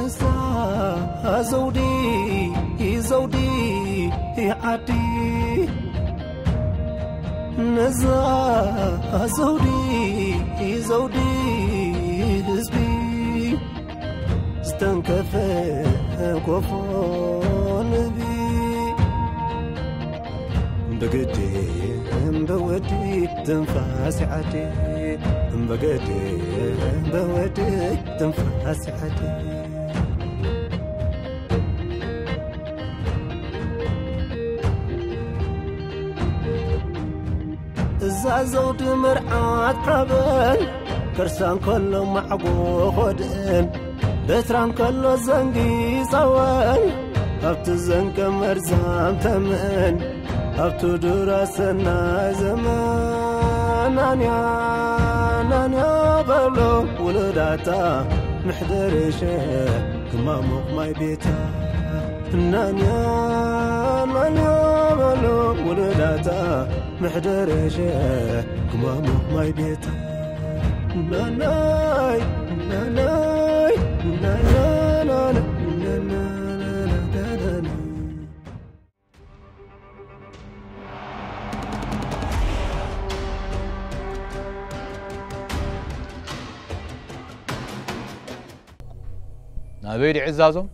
እዛ ዘውዲ፣ ዘውዲ ዓዲ፣ ነዛ ዘውዲ፣ ዘውዲ ህዝቢ፣ ዝተንከፈ ኮፎ ንቢ። እምበገዴ እምበወዲ ትንፋስ ዓዲ፣ እምበገዴ እምበወዲ ትንፋስ ዓዲ። እዛ ዘውዲ መርዓት ሓበን፣ ከርሳ እንከሎ ማዕጎ ኾድእን፣ በትራ እንከሎ ዘንጊ ጸወን፣ ኣብቲ ዘንገ መርዛም ተመን፣ ኣብቲ ዱራ ሰናይ ዘመን። ናንያ፣ ናንያ በሎ ውሉዳታ፣ ምሕደርሸ ክማሙቕ ማይ ቤታ። ናንያ፣ ናንያ በሎ ውሉዳታ፣ ምሕደርሸ ክማሙቕ ማይ ቤታ። ናናይ፣ ናናይ፣ ናናይ፣ ናናይ፣ ናናይ፣ ናናይ። ናበይ ድዩ ዕዛዞም?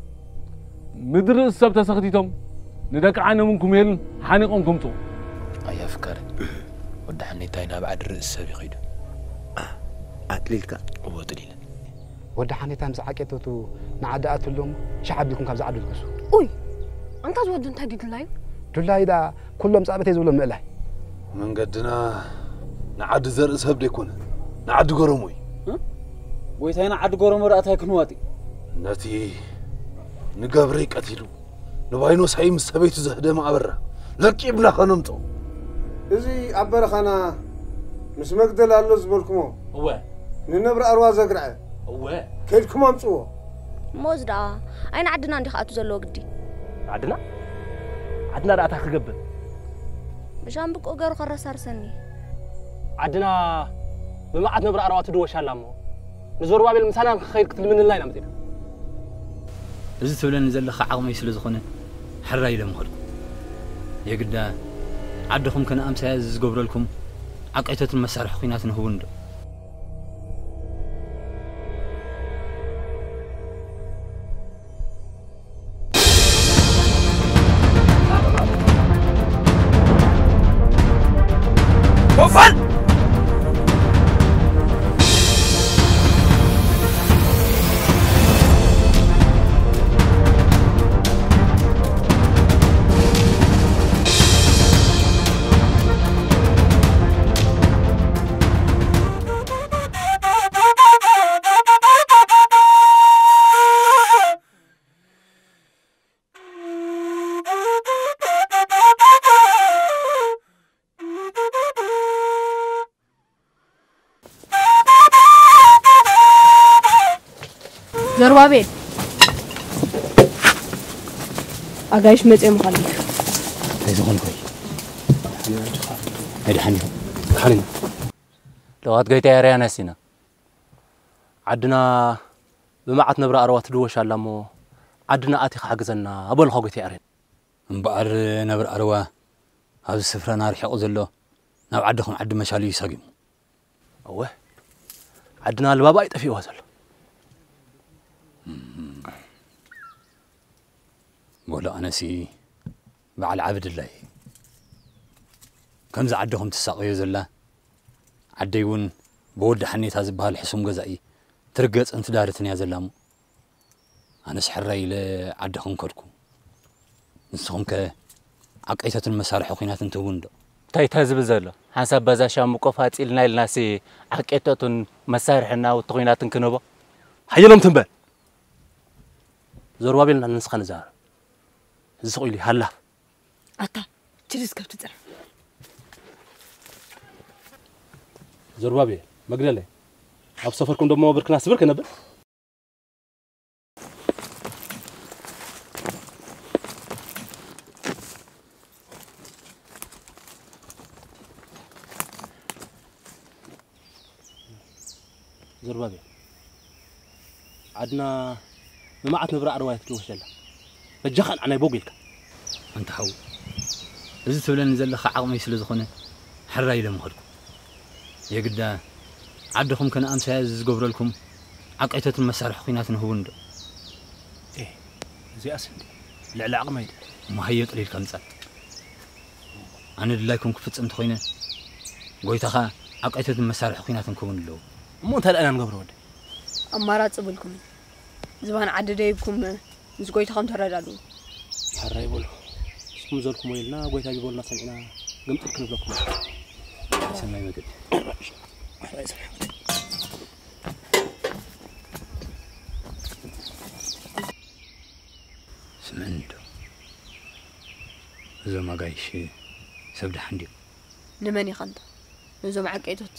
ምድሪ ርእሲ ሰብ ተሰኽቲቶም፣ ንደቂ ዓነምን ኩሜልን ሓኒቖም ክምጽኡ። ኣያ ፍቃረ፣ ወዲ ሓኔታይ ናብ ዓዲ ርእሲ ሰብ ይኸይዱ። ኣጥሊልካ? እወ፣ ጥሊለ። ወዲ ሓኔታይ ምስ ዓቄተቱ ንዓዲ ኣትሎም፣ ሻዕ ኣቢልኩም ካብዛ ዓዲ ልገሱ። ኡይ፣ ኣንታ ዝወዲ እንታይ ድዩ ድላዩ? ድላዩ ደኣ ኩሎም ጻብእተይ ዝብሎም ምእላይ። መንገድና ንዓዲ ዘርኢ ሰብ ደይኮነ፣ ንዓዲ ገረሙ እዩ። እ? ጎይታይና ዓዲ ገረሙ ደኣ እንታይ ክንዋጥ እዩ? ነቲ ንገብረይ ቀቲሉ፣ ንባይኖሳይ ምስ ሰበይቱ ዘህደመ ኣበራ ለቂብና ከነምጾ። እዚ ኣብ በረኻና ምስ መግደል ኣሎ ዝበልኩሞ፣ እወ። ንነብሪ ኣርዋ ዘግርዐ፣ እወ። ከይድኩም ኣምጽዎ። እሞ እዚ ደኣ፣ ኣይ ንዓድና እንዲ ክኣቱ ዘለዎ ግዲ። ዓድና? ዓድና ደኣ እንታይ ክገብር? ብሻምብቆ ገሩ ከረሳርሰኒ። ዓድና ብመዓት ነብሪ ኣርዋ ትድወሻ ኣላ እሞ፣ ንዘሩባቤል ምሳና ንክኸይድ ክትልምንልና ኢና መጺና። እዚ ትብለኒ ዘለኻ ዓቕመይ ስለ ዝኾነ፣ ሕራይ ኢለ ምኸድኩ። የግዳ ዓድኹም ከነኣምሳያ እዚ ዝገብረልኩም ዓቀይቶትን መሳርሒ ኲናትን ህቡን ዶ? ዘሩባቤል፣ ኣጋይሽ መጺኦም ምዃን እዩ። እንታይ ዝኾንኩ? ኣይደሓን ኢኹም። ደሓን ኢና። ለዋት ጎይታ ኣርያና ሲና። ዓድና ብመዓት ነብሪ ኣረዋ ትድወሽ ኣላ እሞ፣ ዓድና ኣቲኻ ሓግዘና፣ በልኻ ጎይታ ኣርያና። እምበኣር ነብሪ ኣረዋ ኣብዚ ስፍራና ርሒቑ ዘሎ፣ ናብ ዓድኹም ዓዲ መሻል እዩ ሰጊሙ። እወ፣ ዓድና ልባባ እዩ ጠፊእዋ ዘሎ። በሉ ኣነሲ በዓል ዓቢ ድላይ። ከምዚ ዓድኹም ትሳቐዮ ዘላ፣ ዓደይ እውን ብወዲ ሓኔታ ዝበሃል ሕሱም ገዛኢ ትርገጽን ትዳርትን እያ ዘላ እሞ፣ ኣነስ ሕራይ ኢለ ዓድኹም ከድኩ። ንስኹም ከ ዓቀይቶትን መሳርሒ ኲናትን ትህቡኒ ዶ? እንታይ እታ ዝብል ዘሎ? ሓንሳብ በዛ ሻምቆ ፋጺልና ኢልናሲ ዓቀይቶትን መሳርሒ ናውቲ ኲናትን ክንህቦ? ሓየሎም ትም በል። ዘሩባቤል፣ ንስኻ ንዛረብ። እዚ ስቕ ኢሉ ይሃላፍ። ኣታ፣ ችሊስ ከብቲ ጽርፍ። ዘሩባቤል፣ መግደለ፣ ኣብ ሰፈርኩም ደሞ ብርክና ስብር ከነብል? ዘሩባቤል፣ ዓድና ንመዓት ነብራ ኣረዋይ ክትልወስ ዘላ። በጃኻ ንዓናይ ቦግ ኢልካ። ኣንታ ሓው፣ እዚ ትብለኒ ዘለኻ ዓቕመይ ስለ ዝኾነ፣ ሕራይ ኢለ ምኸድኩ። የግዳ ዓድኹም ከነኣምሳያ ዝገብረልኩም ዓቀይቶትን መሳርሒ ኲናትን ህቡን ዶ? ኤ፣ እዚኣስ እንዲ ልዕሊ ዓቕመይ ድዩ? እሞ ሃዮ ጥሊልካ ምጻእ። ኣነ ድላይኩም ክፍጽም እንተኾይነ፣ ጎይታኻ ዓቀይቶትን መሳርሒ ኲናትን ክህቡን ኣለዎ። እሞ እንታይ ደኣ ኢና ንገብሮ ወዲ? ኣማራጺ ብልኩም እዩ። ዝባን ዓዲ ደይብኩም ምስ ጎይታኹም ተረዳድኡ። ሕራይ በሉ። ንስኹም ዘልኩሞ ኢልና፣ ጎይታ ዝበሉና ሰሚዕና፣ ግምጥል ክንብለኩም። ሰናይ መገዲ። ሕራይ ሰናይ መገዲ። ስምዕኒ ዶ? እዞም ኣጋይሽ ሰብ ደሓን ድዮም? ንመን ኢኻ እንታ? ነዞም ዓቀይቶት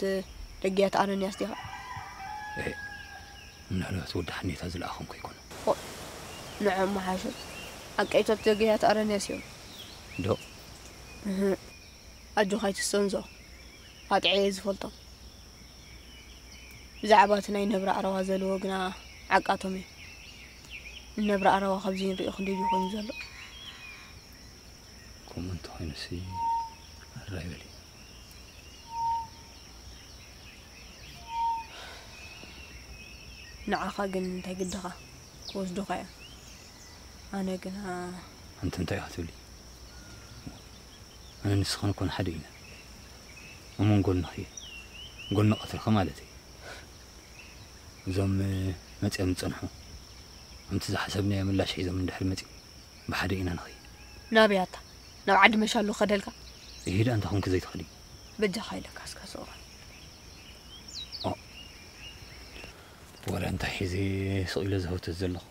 ደግያት ኣረንያስ ዲኻ? እህ፣ ምናልባት ወዲ ሓኔታ ዝለኣኾም ከይኮኑ። ኦ፣ ንዖም መሓሾት ዓቀይቶት ደግያት ኣረንያስ እዮም። ዶ? እህ፣ ኣጆኻ ኣይትሰንዞ። ኣጥዕየ ዝፈልጦም። ብዛዕባ እቲ ናይ ነብሪ ኣረዋ ዘለዎ ግና ዓቃቶም እዩ። ንነብሪ ኣረዋ ካብዚ ንሪኦ ክንደይ ድዩ ኮይኑ ዘሎ? ከምኡ እንተኾይኑሲ፣ ሕራይ በሊ። ንዓኻ ግን እንታይ ግድኻ? ክወስዱኻ እዮም። ኣነ ግና ኣንቲ እንታይ ኢኻ ትብሊ? ኣነ ንስኽን እኮ ንሓደ ኢና። እሙን ጎንኺ፣ ጎኒ ቀትርኺ ማለት እዩ። እዞም መጺኦም ዝጸንሑ፣ ከምቲ ዝሓሰብናዮ ምላሽ ሒዞም እንድሕር መጺኦም፣ ብሓደ ኢና ንኸይድ። ናበይ ኣታ? ናብ ዓዲ መሻሉ ከደልካ? ይሄድ ኣንታ ኹንኪ ዘይትኸዲ። በጃኻ ኢለካ እስካ ስቕ በል። ኦ፣ ወረ እንታይ ሒዘ ስቕ ኢለ ዝህውተት ዘለኹ?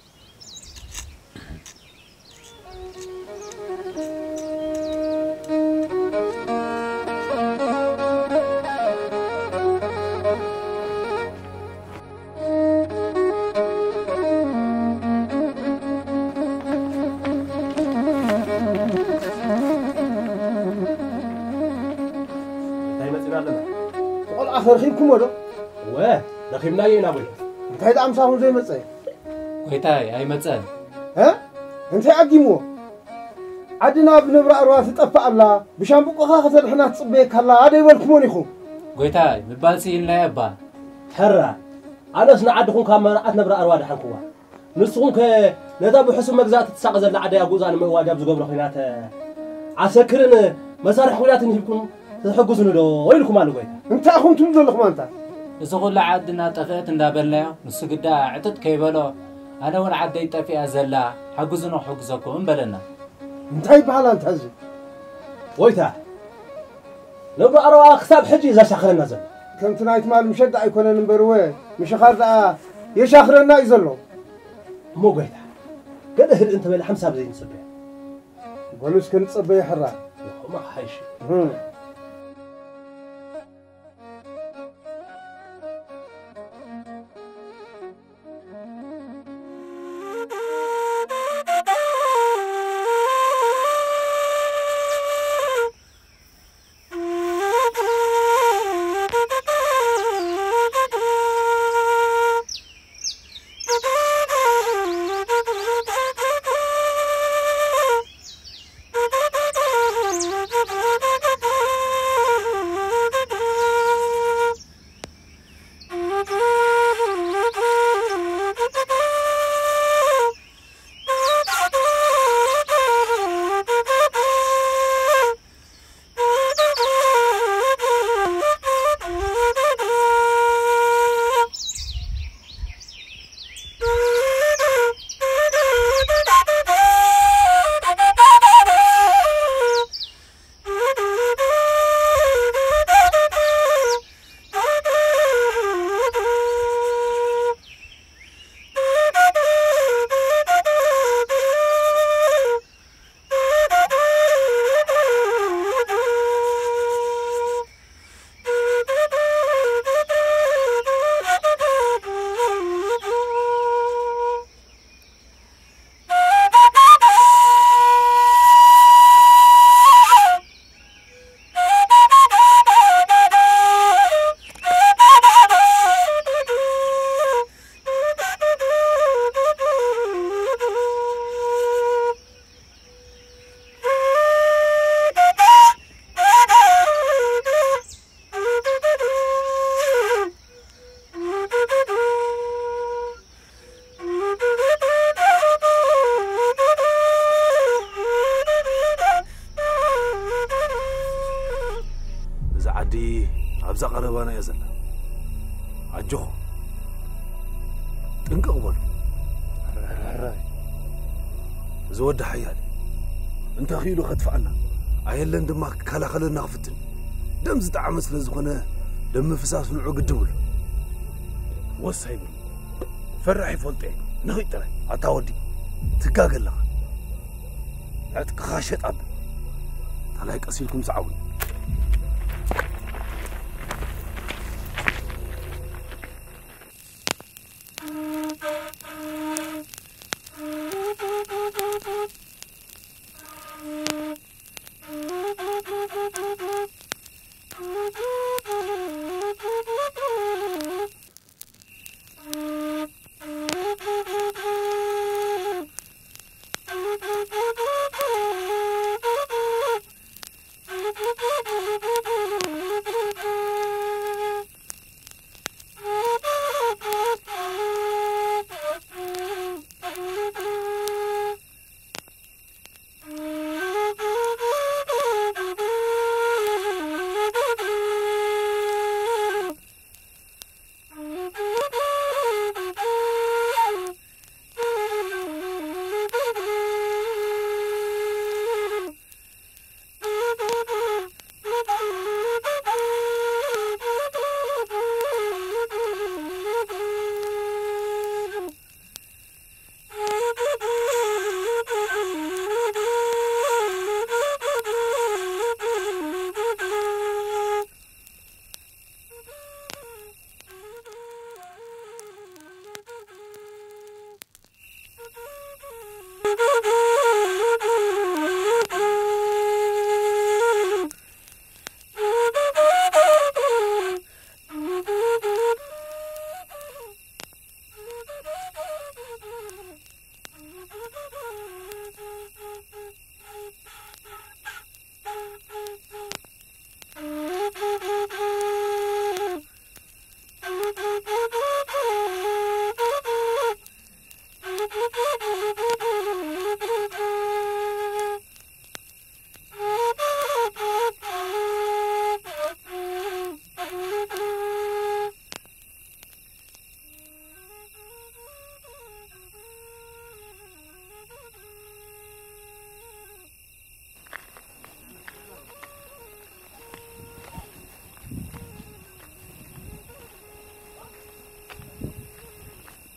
እንታይ መጺና ኣለና? ቆልዓ ከርኺብኩሞ ዶ? እወ፣ ረኺብናዮ ኢና ጎይታ። እንታይ ደኣ ምሳኹም ዘይመጸ? ጎይታይ፣ ኣይመጸን። እ? እንታይ ኣጊምዎ? ዓድና ብነብሪ ኣርዋ ትጠፍእ ኣላ፣ ብሻምብቆኻ ከተድሕና ትጽበየካ ኣላ፣ ዶ ኣይበልኩሞን ኢኹም? ጎይታይ፣ ምባልሲ ኢልናዮ እባ። ተራ፣ ኣነስ ንዓድኹም ካብ መርዓት ነብሪ ኣርዋ ደሓንኩዋ። ንስኹም ከ ነታ ብሕሱም መግዛእቲ ትሳቐ ዘላ ዓደይ ኣጉዛ ንምእዋጅ ኣብ ዝገብሮ ኲናት ዓሰክርን መሳርሒ ኲናትን ሂብኩም ትሕግዙኒ ዶ ኢልኩም ኣሎ ጎይታ። እንታይ ኢኹም ትብሉ ዘለኹም ኣንታ? እዚ ኹሉ ዓዲ እናጠፍአት እንዳበልናዮ፣ ንሱ ግዳ ዕጥጥ ከይበሎ፣ ኣነ እውን ዓደይ ጠፊኣ ዘላ፣ ሓግዙኒ ክሕግዘኩም በለና። እንታይ ይበሃል ኣንታ እዚ? ጎይታ፣ ነብሪ ኣረዋ ክሳብ ሕጂ እዩ ዘሻኽረና ዘሎ። ከምቲ ናይ ትማል ምሸት ደኣ ኣይኮነን እምበር እወ፣ ምሽኻር ደኣ የሻኽረና እዩ ዘሎ። እሞ ጎይታ፣ ገለ ህድእ እንተበለ ሓምሳብ ዘይንጽበያ። በሉ እስከ ንጸበዮ ሕራ። እሞ ሓይሽ። እህ። እዛ ቀረባና እያ ዘላ። ኣጆኹ፣ ጥንቅቕ በሉ። ሕራይ፣ እዚ ወዲ ሓያል እዩ። እንተ ኽኢሉ ከጥፍኣና፣ ኣየለን ድማ ክከላኸለና ክፍትን። ደም ዝጠዓመ ስለ ዝኾነ፣ ደም ምፍሳስ ንዑ ግዲ ብሉ። ወስ ኣይብሉ። ፈራሕ ይፈልጦ እየ። ንኺድ ጥራይ። ኣታ ወዲ፣ ትጋገ ኣለኻ። ዕጥቅኻ ሸጥ ኣብል። ታላይ ቀስ ኢልኩም ሰዓቡኒ።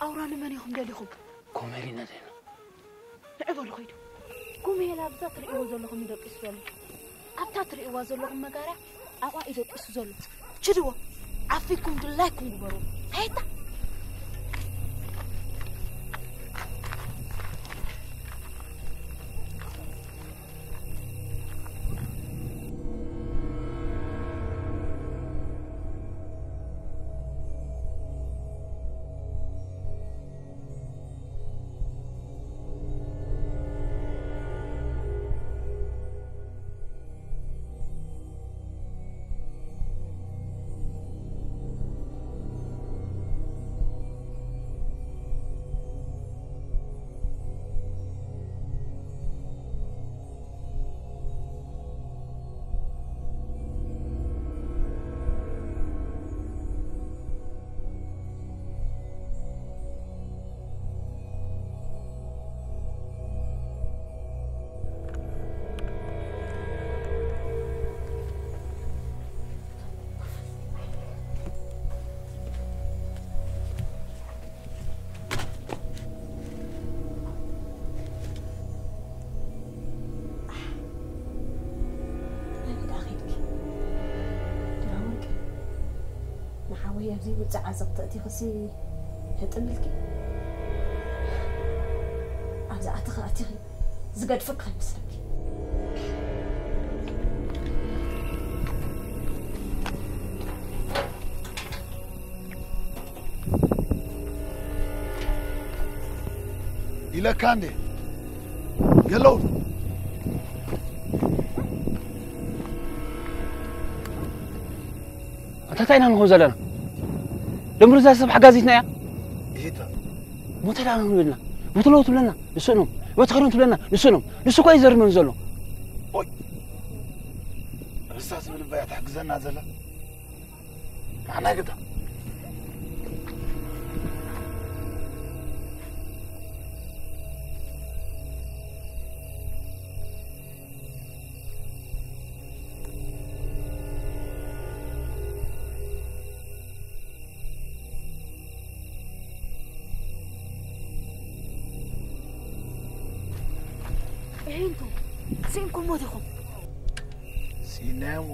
ኣውራ ንመን ኢኹም ደሊኹም? ኮሜሪና ዜና። ንዕ በሉ ኸይዱ። ኮሜላ ኣብዛ ትርእይዎ ዘለኹም ይደቂሱ ዘሎ። ኣብታ ትርእይዋ ዘለኹም መጋርያ ኣብኣ እዩ ደቂሱ ዘሎ። ችድዎ፣ ዓፊኩም ድላይኩም ግበሩ። ሄታ። ኣበይ ደኣ ኸይድኪ? ድራወርቂ፣ ንሓወይ ኣብዚ ውጽዕ ዓዘቕቲ ኣእቲኽሲ ህጥም ኢልኪ? ኣብዚ ኣቲኺ ኣቲኺ ዝገድፈኪ ከይመስለኪ። ኢለካ እንዴ? የለውን። ኣታ እንታይ ኢና ንኾን ዘለና? ደምሩ እዛ ሰብ ሓጋዚትና እያ። ይታ። ሞተ ደኣ ንብልና። ሞተ ኣለዉ ትብለና፣ ንሱ እኖም። ህይወት ኸይዶም ትብለና፣ ንሱ እኖም። ንሱ እኮ እዩ ዘርመን ዘሎ። ኦይ። ርሳ ትብል እባ እያ ትሕግዘና ዘላ። ማዕናይ ግዳ። ኤንቱ፣ ስኢንኩሞ ዲኹም? ስኢናዮሞ።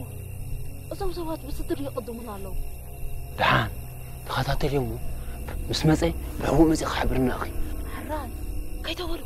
እዞም ሰባት ብስድር ይቕድሙና ኣለዉ። ደሓን ተኸታተልዮሞ። ምስ መጸ ብሕቡእ መጺ ክሕብርና እኺ። ሕራይ፣ ከይተበሉ።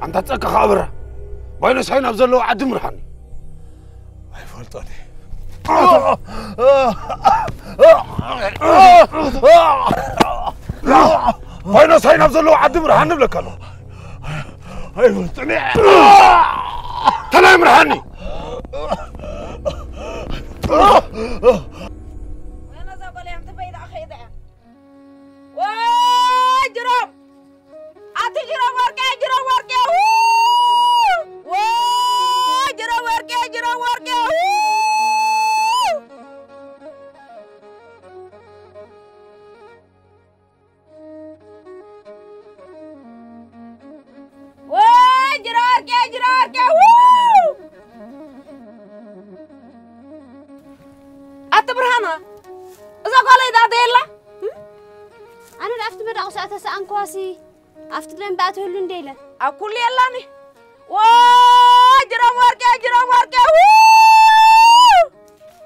ኣንታ ጸቅኻ ኣብራ። ባይኖሳይ ናብ ዘለዎ ዓዲ ምርሃኒ። ኣይፈልጦን እየ። ባይኖሳይ ናብ ዘለዎ ዓዲ ምርሃኒ እብለካ ኣለኹ። ኣይፈልጥን እየ። ተላይ ምርሃኒ። ወይነ እዛ ጓል እያ፣ ትበይ ደኣ ከይዳ እያ። ወይ ጅሮም! ኣቲ ጅሮም ወርቄ፣ ጅሮም ወርቄ፣ ው! ወይ ጅሮም ወርቄ፣ ጅሮም ወርቄ፣ ው! ወይ ጅሮ ወርቄ፣ ጅሮ ወርቄ፣ ው! ኣቲ ብርሃና፣ እዛ ጓለይ ደኣ ደየላ? ኣነ ደኣ ኣብቲ መዳቑ ሰዓት ተሰኣንኩዋሲ፣ ኣብቲ ደንበ ኣትህሉ እንደ ኢለ። ኣብ ኩሉ የላኒ። ወይ ጅሮም ወርቄ፣ ጅሮም ወርቄ፣ ው!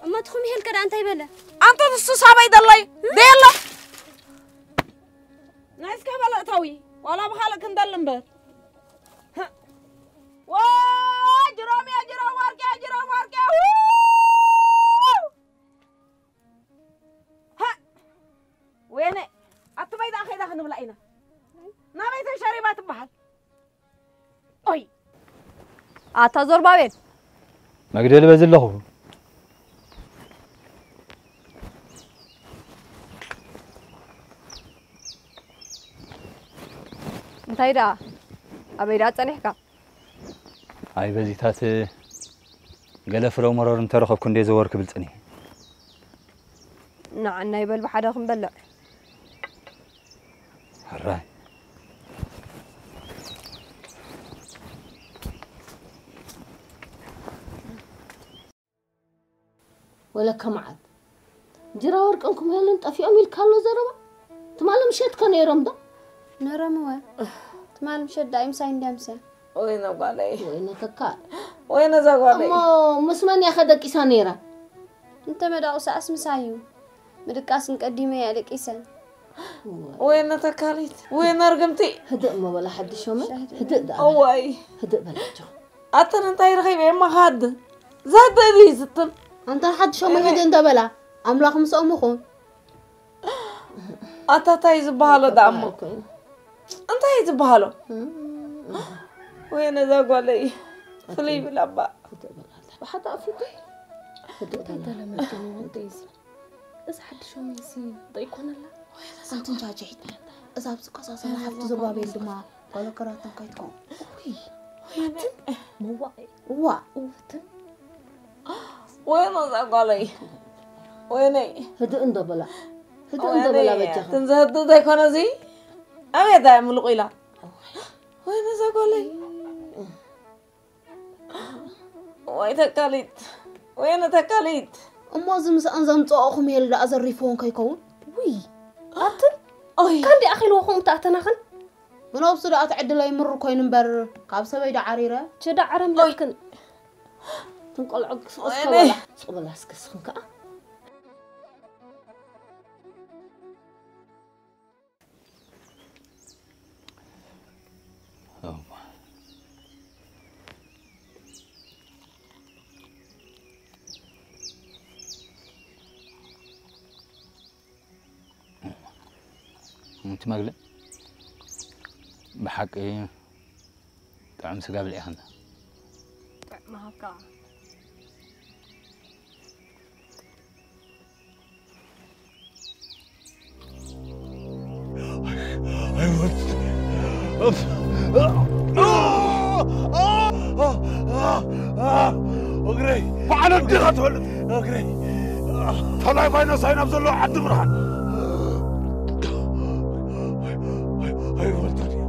እሞ ትኹም ይሄልከ ደኣ እንታይ በለ? ኣንተ ንሱ ሳበይ ደላይ፣ ደየላ? ናይ እስከ በለ እተዊ፣ ዋላ ብኻልእ ክንደሊ እምበር። ዋ፣ ጅሮም እየ፣ ጅሮም ወርቄ፣ ጅሮም ወርቄ፣ ው! ሃ! ወይነ፣ ኣቲ በይ ደኣ ከይዳ ክንብላ ኢና። ናበይ ተሸሪባ ትበሃል? ኦይ! ኣታ ዞርባቤል! መግደል በዚ ኣለኹ። እንታይ ደኣ? ኣበይ ደኣ ጸኒሕካ? ኣይ በዚታት ገለ ፍረ መረር እንተረኸብኩ እንዴ ዘወር ክብል ጽኒሕ። ንዓና ይበል ብሓደ ክንበልዕ። ሕራይ። ወለከ መዓት እንጀራ ወርቅን ክምህልን ጠፊኦም ኢልካ ኣሎ ዘረባ። ትማሊ ምሸት ከ ነይሮም ዶ? ነይሮም እወ። ትማሊ ምሸት ዳኣ ምሳይ እንድያ ምስያ። ወይነ ጓለይ። ወይነ ተካ። ወይነ እዛ ጓለይ። እሞ ምስ መን እያ ከደቂሳ ነይራ? እንተ መዳቑ ሰኣስ ምሳዩ። ምድቃስ እንቀዲመ እያ ደቂሰ። ወይነ ተካሊት። ወይነ ርግምቲ። ህድእ እሞ በላ ሓድሽ ሾመ። ህድእ ደኣ በላ። እዋይ። ህድእ በላ ኣጆኻ። ኣተን እንታይ ረኺበ እማ ሃድ። ዘህድእ ድዩ ዝትን? ኣንታ ሓድሽ ሾመ እኔ ህድእ እንተ በላ። ኣምላኽ ምስኦም ይኹን። ኣታ እንታይ ዝበሃሎ ደኣ እሞ? እንታይ ዝበሃሎ? ወይ ነዛ ጓለይ። ፍልይ ይብል ኣባ። ብሓታ ኣፉ እንታይ ተለመድከኒ ወደይ እዚ? እዚ ሓድሽ ሾመይ እዚ እንታይ ይኮነላ? ኣንትን ጃጅዒት። እዛ ኣብዚ ቀሳሰላ ሓፍቲ ዘባቤል ድማ ጓለ ከራትን ከይትከውን። ውይ፣ ሓትን መዋቕ። እዋ። ውትን። ወይነ እዛ ጓለይ። ወይነይ። ህድእ እንዶ በላ። ህድእ እንዶ በላ ወይነይ። በጃኻ። ትንዘህዱ ዘይኮነ እዚ? ኣቤት ኣይ ምልቑ ኢላ። ወይነ እዛ ጓለይ። ወይ ተካሊት። ወይነ ተካሊት። እሞ እዚ ምስኣን ዘምጽኦኹም የል ደኣ ዘሪፍዎን ከይከውን? ውይ፣ ኣትን? ኦይ። ካንዲ ኣኺልዎ ኹም ተኣተናኽን? ምነብሱ ደኣ ትዕድለይ ምሩ ኮይኑ እምበር፣ ካብ ሰበይ ደዓ ዓሪረ። ቸዳ ዓረም ኦይ። ለክን። ትንቆልዖ ክስቕስ ወይኔ። ከበላ። ስቕ በላ እስኪ እስኽን ከኣ። እዋ። እቲ መግለ ብሓቂ ጥዑም ስጋ ብልዒ ኸንታ። ጥዕም ሃብካ። እግረይ በዓል እንዲኻ ትፈልጥ እግረይ ተላይ ባይኖሳይ ናብ ዘለዎ ዓዲ ብርሃን ኣይፈልጦን እየ።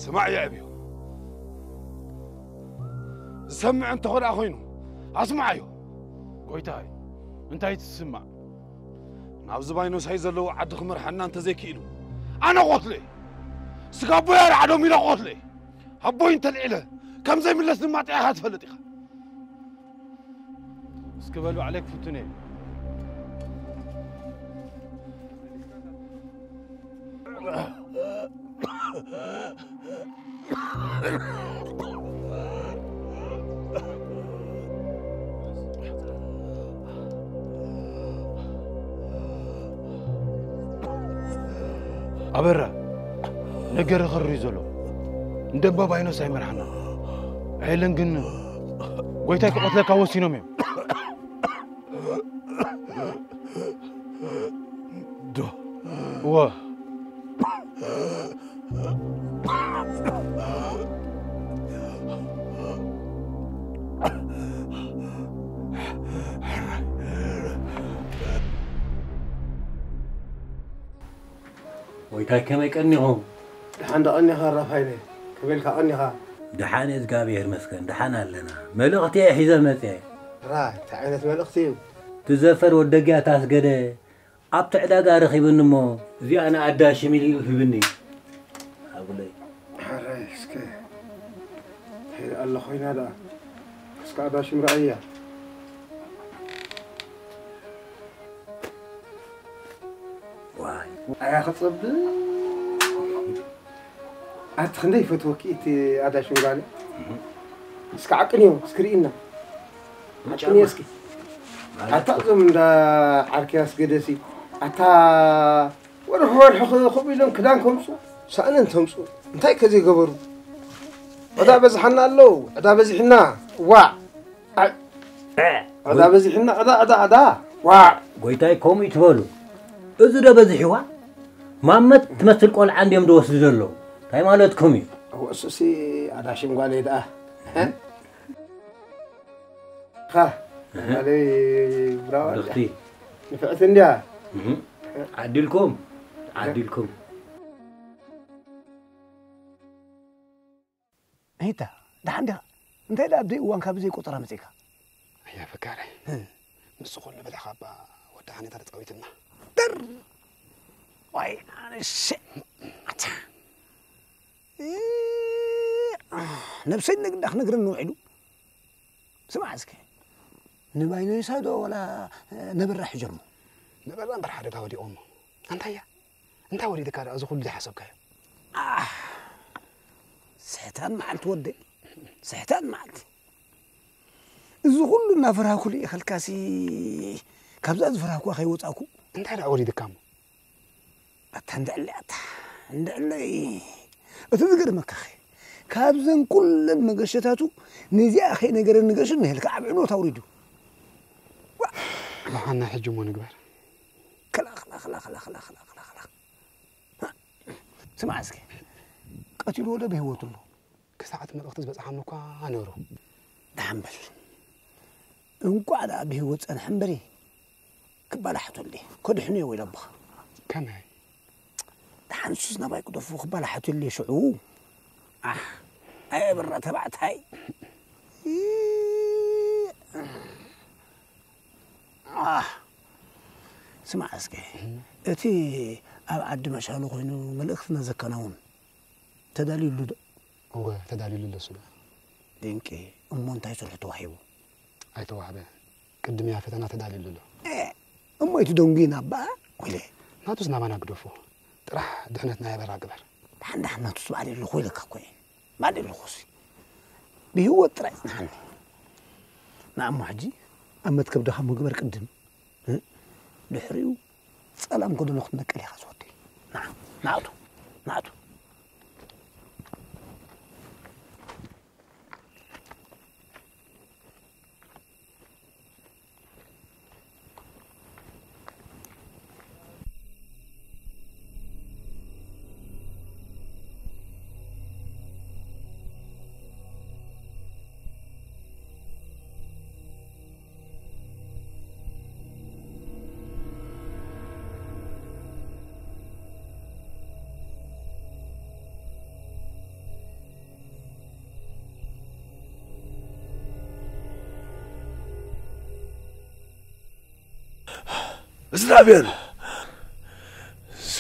ስማዕ የዕብዮ። ዝሰምዕ እንተኾነ ኮይኑ ኣስምዓዮ። ጎይታይ፣ እንታይ ትስማዕ? ናብዚ ባይኖሳይ ዘለዎ ዓዲ ክመርሓና እንተዘይክኢሉ ኣነ ቆትለ። ስጋ ኣቦይ ኣርዓዶም ኢለ ቆትለ። ኣቦይ እንተልዒለ ከም ዘይምለስ ድማ ጥያኻ ትፈልጥ ኢኻ። እስኪ በል ባዕለይ ክፍትን እየ። ኣበራ፣ ነገር ኸሪ ዘሎ እንደባ ባይኖስ ኣይመርሓና። ኣይለን ግን ጎይታይ ክቐትለካ ወሲኖም እዮም። ዶ እወ። ወይታይ ከመይ ቀኒኹም? ደሓን ዶ ቀኒኻ ራፋይለ? ከመይ ኢልካ ቀኒኻ? ደሓን እየ፣ እግዚኣብሔር ይመስገን፣ ደሓን ኣለና። መልእኽቲ እየ ሒዘ መፅየ። ራይ፣ እንታይ ዓይነት መልእኽቲ እዩ? እቲ ዘፈር ወደጊያ ታስገደ ኣብቲ ዕዳጋ ረኺብኒ እሞ፣ እዚኣ ንኣዳሽም ኢሉ ሂብኒ። ሃቡለይ። ሓራይ እስከ፣ እንታይ ደኣ ኣሎ ኮይና ደኣ? እስከ ኣዳሽም ረኣያ። ዋይ። ኣያ ክጸብቕ። ኣቲ ክንደይ ይፈትወኪ እቲ ኣዳሽም ጓለ። እስከ ዓቅንዮ፣ እስኪ ርኢና። ዓቅንዮ እስኪ። ኣታ እዞም እንዳ ዓርኪ ኣስገደሲ፣ ኣታ ወርሒ ወርሒ ኽ-፣ ክብ ኢሎም ክዳን ከምጹ፣ ሳእኒ እንተምጹ፣ እንታይ ከ ዘይገበሩ? ዕዳ በዝሓና ኣለዉ፣ ዕዳ በዚሕና። ዋዕ። ኣይ። ዕዳ በዚሕና፣ ዕዳ፣ ዕዳ፣ ዕዳ። ዋዕ። ጎይታይ፣ ከምኡ ይትበሉ። እዚ ዶ በዚሕዋ? ማመት ትመስል ቆልዓ እንድዮም ዝወስዱ ዘለዉ። እንታይ ማለትኩም እዩ? እወ፣ እሱሲ ኣዳሽም ጓለይ ደኣ። ኻ ማለይ ብራዋ ብኽቲ ንፍዕቲ እንድያ። ዓዲልኩም ዓዲልኩም። ሄታ ደሓን ዲኻ? እንታይ ደኣ ኣብ ደይ እዋን ካብ ዘይቆጸራ መጺእካ? ኣያ ፈካረይ፣ ምስ ኩሉ ብልሕኻ እባ ወዲ ሓኔታ ተጻዊትና። ደር ዋይ ኣነሸ ኣታ ነብሰይ ነግዳ ክነግረኒ ውዒሉ። ስማዕ እስከ ንባይኖይሳ ዶ ወላ ነበራ ሕጀሞ? ነበራ እምበር ሓደጋ ወዲቖሞ። ኣንታያ እንታይ ወሪድካ ደኣ እዚ ኩሉ ዘይሓሰብካዮ? ኣህ፣ ስሕታን መዓልቲ ወደይ፣ ስሕታን መዓልቲ። እዚ ኩሉ እናፈራህኩ ልኢኸልካሲ፣ ካብዛ ዝፈራህኩዋ ከይወጻእኩ። እንታይ ደኣ ወሪድካ እሞ? ኣታ እንድዕለ፣ ኣታ እንድዕለይ። እቲ ዝገርመካኸ፣ ካብዘን ኩለን መገሸታቱ፣ ነዚኣ ከይነገረኒ ገሹ ንሄልካ ኣብ ዕንወት ኣውሪዱ። ዋ! ደሓና ሕጂ እሞ ንግበር። ክላ፣ ክላ፣ ክላ። ስማዕ እስኪ፣ ቀቲልዎ ዶ ብህይወቱ ኣሎ? ክሳዕ እቲ መልእኽቲ ዝበጽሓኒ እኳ ነይሩ። ደሓን በል። እንቋዕ ደኣ ብህይወት ጸንሐ እምበሪ፣ ክባላሓተሉ እየ። ከድሕኖ እየ ወይ ለቦኻ። ከመይ? ደሓን እሱስ ናባይ ክደፉ ክባላሓተሉ እየ ሽዑ። ኣሕ፣ ኣየ ብራ ተባዕታይ። ኣህ፣ ስማዕ እስከ፣ እቲ ኣብ ዓዲ መሻሉ ኮይኑ መልእኽትና ዘከናውን ተዳልዩሉ ዶ? እወ፣ ተዳልዩሉ ኣሎ እሱ ደኣ። ድንቂ። እሞ እንታይ ስርሑ ተዋሂቡ? ኣይተዋህበ። ቅድም እያ ፈተና ተዳልዩሉ ኣሎ። ኤ፣ እሞ ኣይትደንጉይና እባ፣ ወይለ። ናቱስ ናባና ግደፎ። ጥራሕ ድሕነትና የበራ ግበር። ደሓን ደሓን ናቱስ ባዕለይ ኣለኹ ኢለካ እኮ እየ። ባዕለይ ኣለኹ እሲ። ብህይወት ጥራይ ጽንሓኒ። ንዓ እሞ ሕጂ ኣብ መትከብ ድኻ ምግበር ቅድም። እ? ድሕሪኡ ጸላም ጎደሎ ክትነቅል ኢኻ ዝወደይ። ንዓ፣ ንዓቱ፣ ንዓቱ። እስራቤል፣ እዚ፣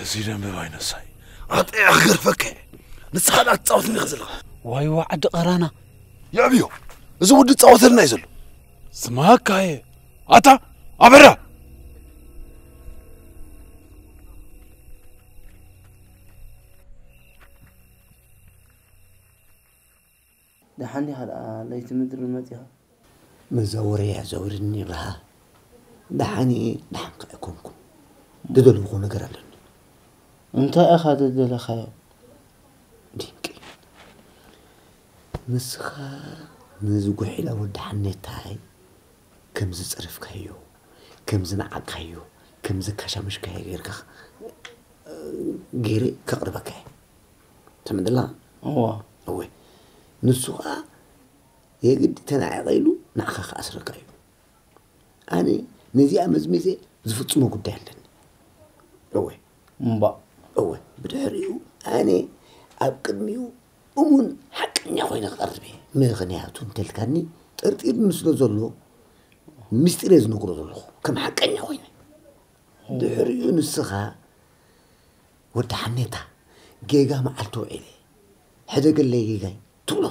እዚ ደንበ ባይነሳይ። ኣጠያ ክገርፈከ። ንስኻ ደኣ ትጻወትኒ ኢኻ ዘለኻ። ዋይዋ ዓዲ ቐራና። የዕብዮ፣ እዚ ወዲ ዝጻወተልና እዩ ዘሎ። ስማካየ። ኣታ፣ ኣበራ! ደሓን ዲኻ ደኣ ለይቲ ምድሪ መጺኻ? መዛወረያ ዘውርኒ ብርሃ። ደሓን እየ፣ ደሓን ከኣ ኣይኮንኩን። ዝደለኹዎ ነገር ኣለኒ። እንታይ ኢኻ ዝደለኻዮ? ድንቂ። ንስኻ ነዚ ጉሒላ ወዲ ሓኔታይ ከም ዝጸረፍካዮ፣ ከም ዝነዓቕካዮ፣ ከም ዘካሻመሽካዮ ጌርካ ገይረ ከቕርበካ እየ። ትምድላ? እዋ። እወ። ንሱ ኸኣ የግዲ ተናዒቐ ኢሉ ንዓኻ ክኣስረካ እዩ። ኣነ ነዚኣ መዝሚዘ ዝፍጽሞ ጉዳይ ኣለኒ። እወ። እምባእ። እወ። ብድሕሪኡ ኣነ ኣብ ቅድሚኡ እሙን ሓቀኛ ኮይነ ክቐርብ እየ። ምኽንያቱ እንተልካኒ ጠርጢርኒ ስለ ዘሎ ምስጢር እየ ዝነግሮ ዘለኹ ከም ሓቀኛ ኮይነ። ድሕሪኡ ንስኻ ወዲ ሓኔታ ጌጋ መዓልቲ ውዒለ ሕደገለይ ጌጋይ ትብሎ።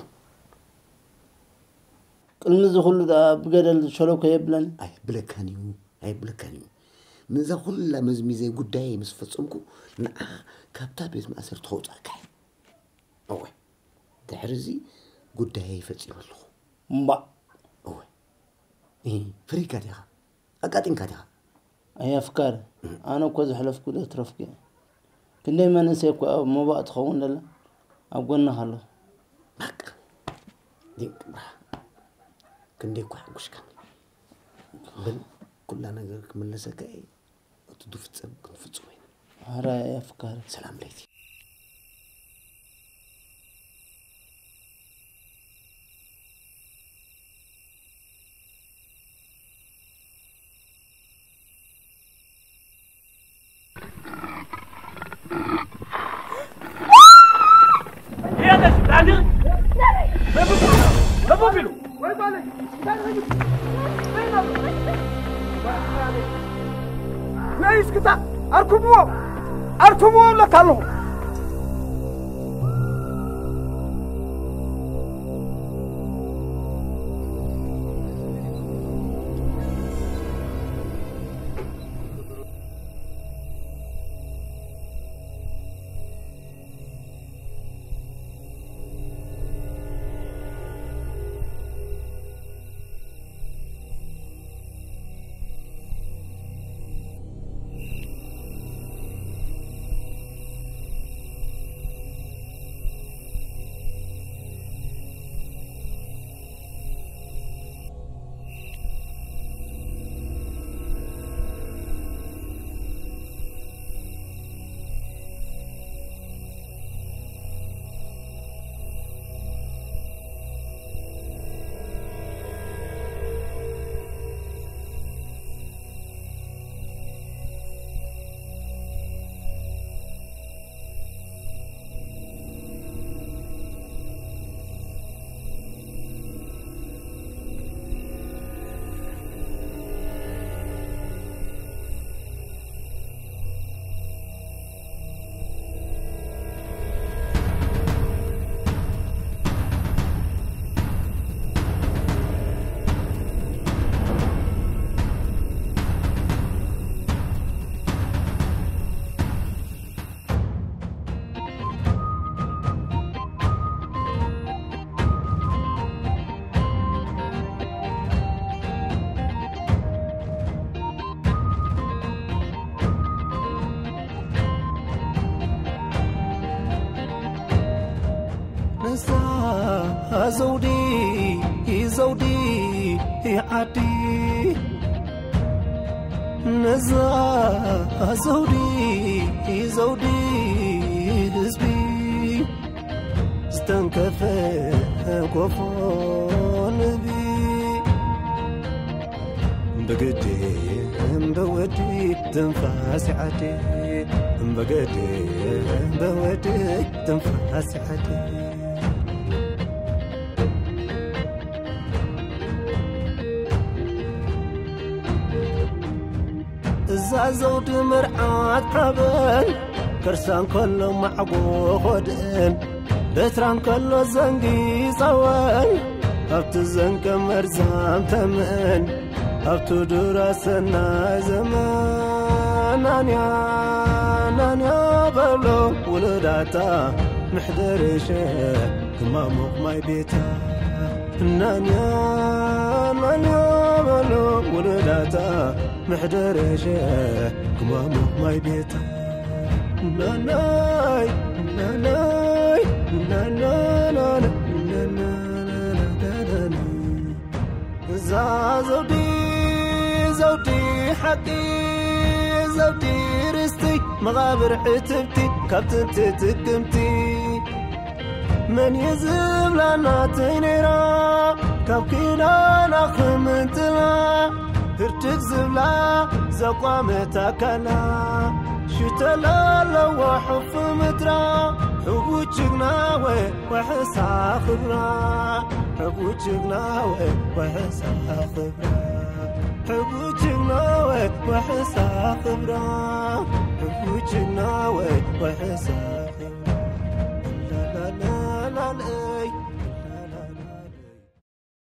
ቅድሚ እዚ ኩሉ ደኣ ብገደል ሸለኮ የብለን። ኣየብለካን እዩ፣ ኣየብለካን እዩ። ነዛ ኩላ መዝሚዘ ጉዳየይ ምስ ፈጸምኩ ንዓ ካብታ ቤት ማእሰርቲ ከውጻእካ እየ። እወ፣ ድሕሪ እዚ ጉዳየይ ፈጺመ ኣለኹ። እምባእ። እወ። እ፣ ፈሪካ ዲኻ? ኣቃጢንካ ዲኻ? ኣይ ኣፍካሪ፣ ኣነ እኮ ዘሕለፍኩ ዶ ትረፍኩ እየ። ክንደይ መንእሰይ እኮ ኣብ ሞባእ ትኸውን ደላ ኣብ ጎንኻ ኣለኹ። በቃ ድንቅ ብርሃ፣ ክንደይ እኮ ሓጉሽካ። በል ኩላ ነገር ክምለሰካ እየ። እቲ ዝፍጸም ክንፍጽሞ ኢና። ሕራይ ኣፍካሪ። ሰላም ለይቲ። ቢሉ። ወይ ባለ። ወይ እስክታ። ኣርክብዎ። ኣርክብዎ ኣለካ ኣለኹ። ነዛ ዘውዲ፣ ዘውዲ ዓዲ፣ ነዛ ዘውዲ፣ ዘውዲ ህዝቢ፣ ዝተንከፈ ኮፎ ንቢ። ብግዲ እምበወዲ ትንፋስ ዓዲ፣ ብግዲ እምበወዲ ትንፋስ ዓዲ። እዛ ዘውዲ መርዓት ሓበን፣ ከርሳ እንከሎ ማዕጎ ኾድን፣ በትራ እንከሎ ዘንጊ ጸወን፣ ኣብቲ ዘንገ መርዛም ተመን፣ ኣብቲ ዱራ ሰናይ ዘመን። ናንያ፣ ናንያ በሎ ውሉዳታ፣ ምሕደርሸ ክማሙቕ ማይ ቤታ። ናንያ፣ ናንያ በሎ ውሉዳታ፣ ምሕደርሸ ክማሙቕ ማይ ቤታ። ናናይ፣ ናናይ፣ ናናና፣ ናናና። እዛ ዘውዲ፣ ዘውዲ ሓቂ፣ ዘውዲ ርስቲ፣ መቓብር ዕትብቲ፣ ካብ ጥንቲ ጥቅምቲ። መን እዩ ዝብላ ናተይ ነይራ፣ ካብ ኪዳና ክምንጥላ፣ ህርድግ ዝብላ ዘቋመት ኣካላ፣ ሽተላ ኣለዋ ሕፉ ምድራ፣ ሕቡእ ጅግና ወይ ዋሕሳ ክብራ፣ ሕቡእ ጅግና ወይ ዋሕሳ ክብራ፣ ሕቡእ ጅግና ወይ ዋሕሳ ክብራ፣ ሕቡእ ጅግና ወይ ዋሕሳ ክብራ። ላላላላላ።